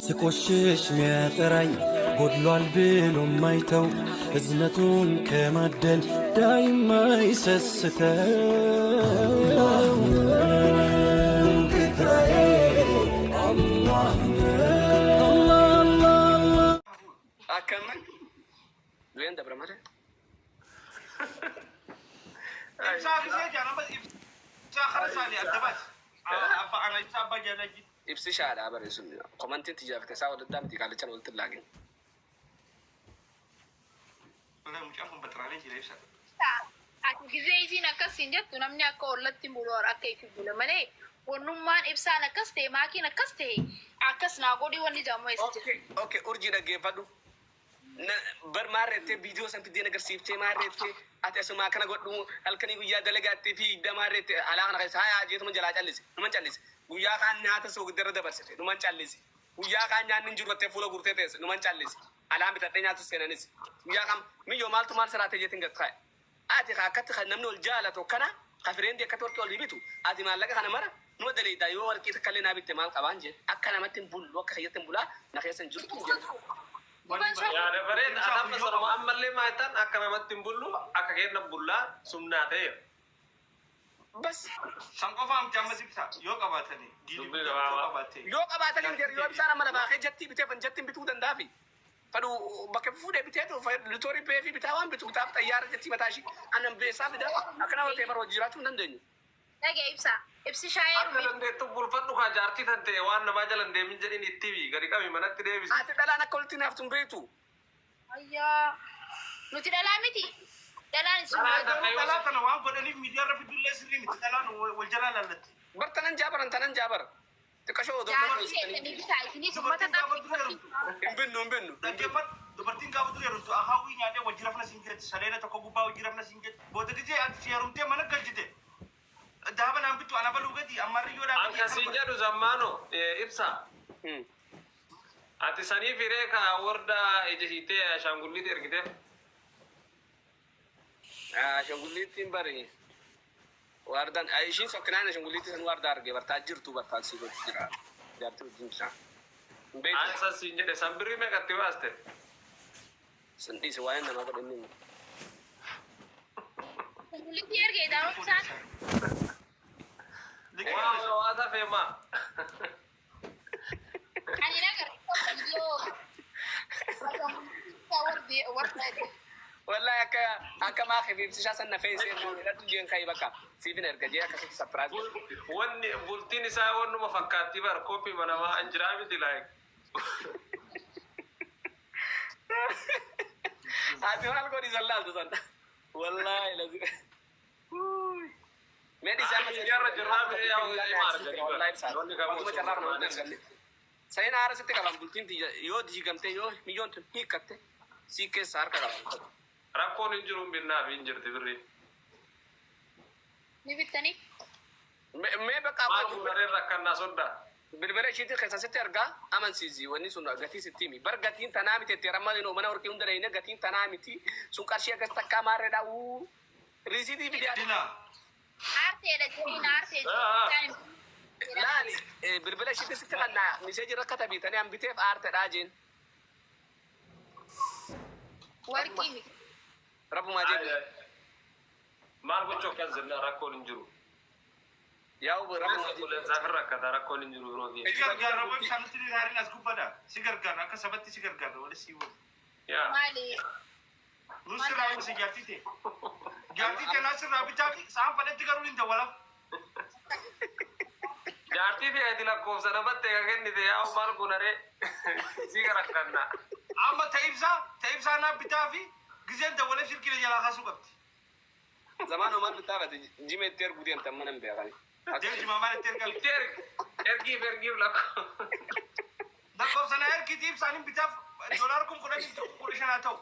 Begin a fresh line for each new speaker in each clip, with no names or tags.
ስቆሽሽ ሚያጠራኝ ጎድሏል ብሎ ማይተው እዝነቱን ከማደል ዳይማ ይሰስተው ጌታዬ አላህ ነው።
Akkaman du'een dabra malee.
Ibsaa gisee jaan amma ibsaa kara isaanii adda baasi. Abba ana ibsaa abbaa jaalajji.
Ibsi shaadhaa bare sun komantiin tiyyaaf keessaa walitti miti kaalichan walitti hin laagin.
Wallahi mucaan kun baxaraalee jira ibsa.
Ati gizee isiin akkas hin jettu namni akka ollatti bulu akka ifi bula malee wannummaan ibsaan akkas ta'e maakiin akkas ta'e akkas naa godhii wanni jedhamu eessa jira.
Okay, okay, urjii dhaggeeffadhu. Bar maarreettee viidiyoo san fiddeen agarsiiftee maarreettee ati asumaa kana godhu halkanii guyyaa dalagaattee fi hidda maarreettee alaa kana keessa haa jeetuma jalaa callise numan callise guyyaa kaan nyaata soogiddarra dabarsite numan callise guyyaa kaan nyaanni hin jiru jettee fuula guurtee teesse numan callise alaan bitadhee nyaatu seenanis guyyaa kaan miyyoo maaltu maal siraatee jeetiin gad kaa'e ati ka akkatti kan namni ol jaalatu kana ka fireendi akkatti warqii ol bitu ati maallaqa kana mara numa daleeyda yoo warqii takka illee naa bitte maal qabaan jee akka namatti hin bullu akka kiyyatti hin bulaa na keessa hin jirtu hin jedhu.
Wanni
Guban
Yaada bareeda
Ibsaa
ati amma
guyyoo
sanuma
qaba.
ammallee maayitaan akka namatti hin bullu akka kenna bullaa sumnaa ta'eera.
Bas
San qofaa miti ammas ibsaa yoo qabaatanii diilii
Dubbii
guddaa yoo
gabaabaa.
qabaatte
yoo qabaatanii miti
jaartii
yoo
ta'e
ibsaan amma lafaa kee jettii bitee fan jettiin bituu danda'afi. Fadhu bakka fuudhee biteetu litoorii beefii bitaa waan bitu bitaaf xayyaara jettii mataa ishii anan beessaa fida akkana yoo ta'e bara hojii jiraachuu hin dandeenyu.
Dhage ibsa. Ibsi shaayee
Akka
rumii.
dandeettu bulfadhu kaa jaartii tan ta'e waan namaa jala hin deemin jedhin itti himi gadi qabi manatti deebisi.
Ati dhalaan akka walitti naaftu hin beektu.
Ayyaa. Nuti dhalaa miti. Dhalaan isin
Dhalaan
Garuu
takka yoo
dhalaa tana waan godhaniif miidiyaa irra fidullee sirrii miti dhalaan wal jalaa laallatti.
Bar tanan jaabaran tanan jaabar. Xiqqashoo odoo
Jaartii
dhoksitanii.
keessanii bitaa isinis uummata
Dubartiin gaafa dura heerumtu
Hin binnu hin binnu.
dhaggeeffadhu. Dubartiin gaafa dura heerumtu akaawwii nyaatee wajji rafna siin jetti saleena tokko gubbaa wajji rafna siin jetti booda gisee ati si heerumtee mana galchite daaba naan bittu ana baluu gadi amma riyyoodhaa
An
gadi
kan
akkana
siin
godhe.
jedhu zammaano ibsa. Ati sanii firee ka warda ija hiitee ashaangulliitti ergiteef.
Ashangulliittiin bari waardaan ishiin sokkinaan ashangulliittii san waardaa argee bartaa jirtu bartaan sii gochi jira. Jaartii wajjin jira. Hin
An
beektu.
san siin jedhe san birrii meeqatti baaste?
San dhiise waa'ee namaa godhe inni himu.
Gullitti ergee daawwan isaan.
Liqii
Waa
dheeressa.
waa safeemaa.
Ani nagar viidiyoo wardi warda.
Wallahi akka akka maakii fi ibsishaa san na feesee hidhadhu jeen ka'ii bakka siifin erga jee akkasitti sapiraas godhe.
Wanni bultiin isaa wannuma fakkaattii bar koppii manamaa an jiraa miti like.
Ati maal godhi san laaltu san. Wallahi lazi. Mee dhiisee amma
Miidiyaarra jirraa mee yaa hima arganii bar.
Wallahi ibsaa.
Wanni kamuu
Waantuma carraa kana wanti arganne. Sa'in aara sitti qaban bultiin tiyya yoo diigamte yoo miyyoon tun hiikkatte sii keessa harka qaban.
Rakkoon hin jiru hin binnaafi hin jirti birriin.
Ni bittanii.
Mee bakka
Maal
abbaa
fuudhareen rakkannaa soddaa.
Bilbila ishiitiin keessa sitti argaa amansiisi wanni sun gatii sitti himi. Bar gatiin tanaa miti itti ramma inoo mana warqii hunda dhayine gatiin tanaa miti sun qarshii akkas takkaa maarreedha uu riisiitii fidee ati.
Dina.
Aarteedha jedhiin aartee jedhiin.
Laali bilbila ishiitiin sitti kannaa miseeji rakkata biitanii an biteef aartedhaa jeen.
Warqii miti.
Rabbumaa jedhi.
Maal gochuu akkas jennaan rakkoon hin jiru.
Yaa obbo rabbumaa jedhi.
Qilleensaaf hin rakkata rakkoon hin jiru biroo
Si
fi.
gargaarra boy ibsaa nutti ni raariin as gubbadha. Si gargaarra akka sabatti si gargaarra wali si wali.
Yaa.
Maali?
Nus sirraa uwwise jaartii tee. Jaartii tee naa sirraa bitaa fi sa'aan fadhetti garuu hin dawwalaaf.
Jaartii fi ati lakkoofsa namatti eega kennite yaa maal gonaree sii rakkannaa.
Amma ta ibsaa ta ibsaa naa bitaa fi gizeen dawwaleef silkii na jalaa kaasuu qabdi.
Zamaan maal bittaa fate jima itti erguu deemtan mana hin beekani.
Deem jimaa maal itti ergame.
Itti ergi ergiif ergiif lakkoo.
Lakkoofsa na ergiiti ibsaan hin bitaaf doolaara 10,000 15,000 haa ta'u.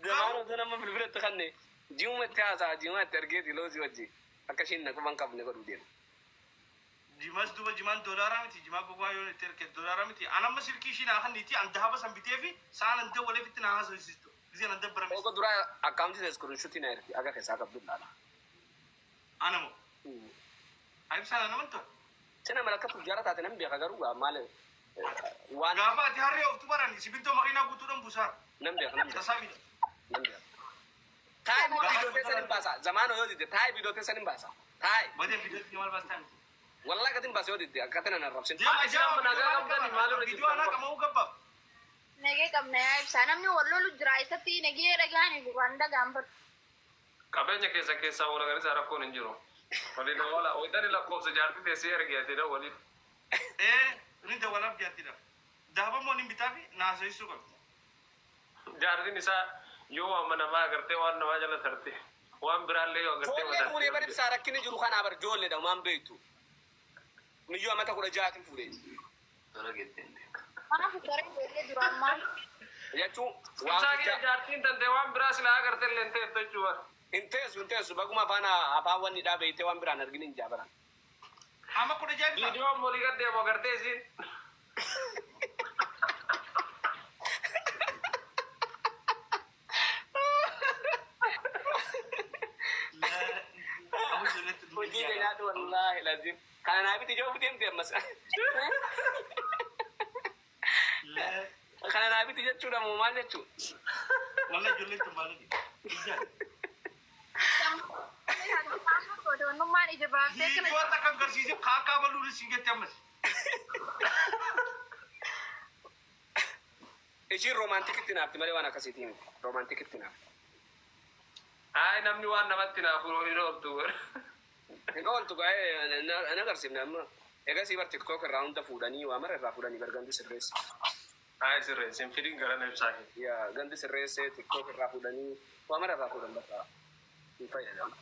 Zamaan osoo nama bilbila itti kanne jimuma itti haasa'a jima itti ergeeti loosii wajji akka ishiin na quban qabne godhuu deema.
Jimas duba jimaan doolaara miti jimaa gogaa yoon itti erge doolaara miti. An amma silkii ishii naa kanniiti an dahaba san bitee fi sa'aan an dawwaleef itti naa haasofsiistu. Gizeen an dabbarames.
Ogo duraa akkaawuntii ta'e iskiriinshuutii na ergi aga keessaa qabdu ilaala.
Ana moo? Ibsaan ana amantaa?
Sina malaka tujjaara taate nan beeka garuu gaa maal Waan
Gaafa ati harree ooftu baran simintoo makiinaa guutuudhaan buusaa.
Nan beeka, nan beeka.
Tasaabidha.
Nan beeka. Taa'e viidiyoo teessan hin baasa. Zamaanoo yoo didde taa'e viidiyoo teessan hin baasa. Taa'e.
Badee viidiyootti maal baastaa miti.
Wallaahi gatiin baasa yoo didde akka tana nan rabsin.
Deema
Ati amma nagaa qabdani maal irra
Viidiyoo anaa
jirtan?
qama'uu gabbaaf.
Nagee qabna yaa ibsaa, namni wal lolu jira isatti nagee dhagaani gurraan dhagaan badu.
Qabeenya keessa keessaa wal agarsiisa, rakkoon hin jiru. Waliin oola. Wayitani lakkoofsa jaartii teessee ergeetidha waliin.
Ee, inni dawalaaf jaartiidha. Daaba moo ni bitaa fi naasa'isuu qabdi.
Jaartiin isaa yoo waan namaa agartee waan namaa jala tarte waan biraallee yoo agartee.
Joollee fuudhee bar ibsaa, rakkinni jiru kanaa bar joolleedha waan beektu. Miyyoo amata 16tiin fuudhee.
Maaf garee ijoollee duraan maal?
Jechuun waan
Ibsaa kiyya,
guddaa.
jaartiin tante waan biraa silaa agartee illee hin teettu jechuudha.
Hin teessu, hin teessu, baguma afaan afaan wanni dhaa beektee waan biraan argin hin jaabaran.
Amma 16 bitaa.
Viidiyoon molii gad deemu agartee isiin.
Hojii nyaatu wallaahi lazim. Kana naa biti ijoo deemte ammas. Kana naa biti jechuudha moo maal jechuu?
Wallaahi ijoolleen tun baala jira.
Wannummaan ija baaftee kana.
Viidiyoo takka agarsiise kaakaa baluun siin jette ammas.
Ishiin roomaantikitti naafti malee waan akkasiitii miti. Roomaantikitti naafti.
Ayi, namni waan namatti naafu hin ooltu.
Hin ooltu gaa'ee na agarsiifne amma. Egasii bar TikTok irraa hunda fuudhanii waa mara irraa fuudhanii bar gandi sirreesse.
Ayi, sirreessi hin fidin gara ibsaa kee.
Yaa gandi sirreesse, TikTok irraa fuudhanii waa mara irraa fuudhan, bakka hin fayyadamu.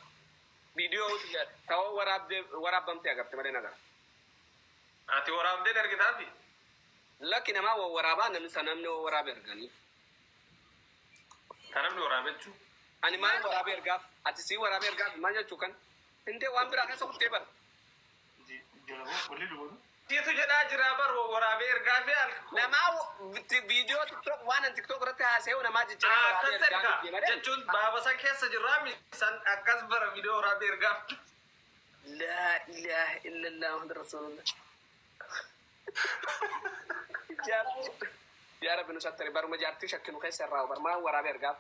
Viidiyoo ta'oo waraabdee waraabamtee agarte malee nagarta.
Ati waraabdeen ergitaafi?
Lakki, namaa waa waraabaa, namni sana namni waa waraabe erganii.
Kan namni waraabe jechuu?
Ani maal waraabee ergaaf? Ati sii waraabee ergaaf maal jechuu kan? Hindee waan biraa keessa kuttee bara.
Siitu jedhaa jira bar waraabee ergaa fi
Namaa viidiyoo TikTok waan an TikTok irratti haasa'u namaa jechaa waraabee
Akkas
ergaa
ergaa
miti malee.
jechuun baaba san keessa jirraa san akkas bara viidiyoo waraabee ergaa.
Laa ilaaha illallah Muhammad Rasulullah. Yaa Rabbi nu sattari, baruma jaartii shakkinu keessa irraa bar maal waraabee ergaaf.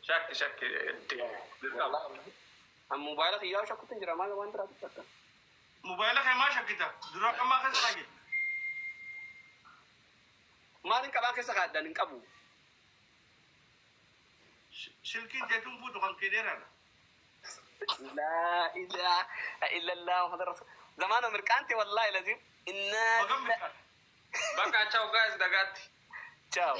Shakki shakki dirqama.
An mobaayila kiyyaa shakkutti hin jira, maal waan biraatu takka.
Mobaayila kee maa shakkita? Dura qammaa keessa dhage.
Maal hin qabaa keessa kaaddan hin qabu.
Silkiin teetuun fuutu kan kee dheeraadha.
Laa ilaaha illallah Muhammad Rasul. Zamaana mirqaante wallaahi lazim. Innaa.
Bagam mirqaan.
Bakka ciao guys, nagaatti.
Ciao.